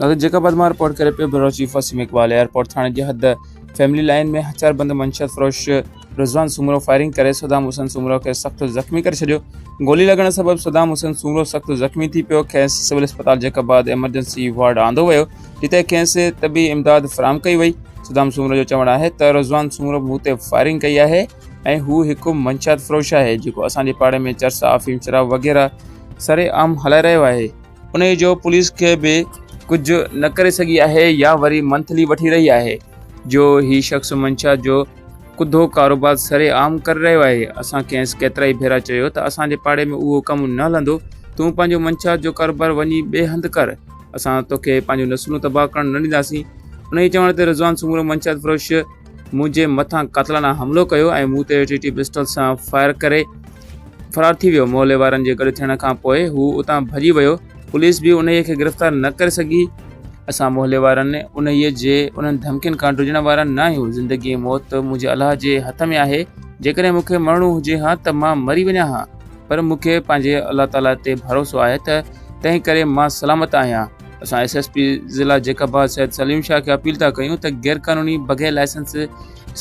ناظرين جيڪب آباد مان رپورٽ ڪري پيو bureau chief Waseem Iqbal airport ٿاڻي جي حد فيملي لائن ۾ هٿياربند منشيات فروش رضوان سومرو فائرنگ ڪري صدام حسين سومرو کي سخت زخمي ڪري ڇڏيو گولي لڳڻ سبب صدام حسين سومرو سخت زخمي ٿي پيو کيس سول اسپتال جيڪب آباد ايمرجنسي وارڊ آندو ويو جتي کيس طبي امداد فراهم ڪئي وئي صدام سومرو جو چوڻ آهي ته رضوان سومرو مون تي فائرنگ ڪئي آهي ۽ هو هڪ منشيات فروش آهي جيڪو اسان جي پاڙي ۾ چرس آفيم شراب وغيره سري عام هلائي رهيو آهي انهيء جو پوليس کي به ڪجهه نه ڪري سگهي آهي يا وري منٿلي وٺي رهي آهي جو هي شخص منشيات جو ڪڌو ڪاروبار سري عام ڪري رهيو آهي اسان کيس ڪيترائي ڀيرا چيو ته اسان جي پاڙي ۾ اهو ڪم نه هلندو تون پنهنجو منشيات جو ڪاروبار وڃي ٻئي هنڌ ڪر اسان توکي پنهنجون نسلون تباهه ڪرڻ نه ڏينداسين انهيء چوڻ تي رضوان سومرو منشيات فروش منهنجي مٿان قاتلانه حملو ڪيو ۽ مون تي ٽي ٽي پسٽل سان فائر ڪري فرار ٿي ويو. محلي وارن جي گڏ ٿيڻ کان پوء هو اتان ڀڄي ويو. پوليس به انهيء کي گرفتار نه ڪري سگهي. اسان محلي وارن انهيء جي انهن ڌمڪين کان ڊڄڻ وارا نه آهيون. زندگي ۽ موت منهنجي الله جي هٿ ۾ آهي. جيڪڏهن مون کي مرڻو هجي ها ته مان مري وڃان ها، پر مون کي پنهنجي الله تعاليٰ تي ڀروسو آهي ته تنهن ڪري مان سلامت آهيان. اسان ايس ايس پي ضلع جيڪب آباد سيد سليم شاهه کي اپيل ٿا ڪيون ته غير قانوني بغير لائسنس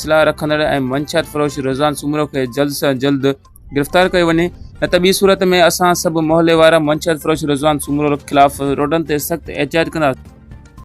سلاح رکندڙ ۽ منشيات فروش رضوان سومرو کي جلد سان جلد گرفتار ڪيو وڃي نه ته ٻي صورت ۾ اسان سڀ محلي وارا منشيات فروش رضوان سومرو خلاف روڊن تي سخت احتجاج ڪنداسين.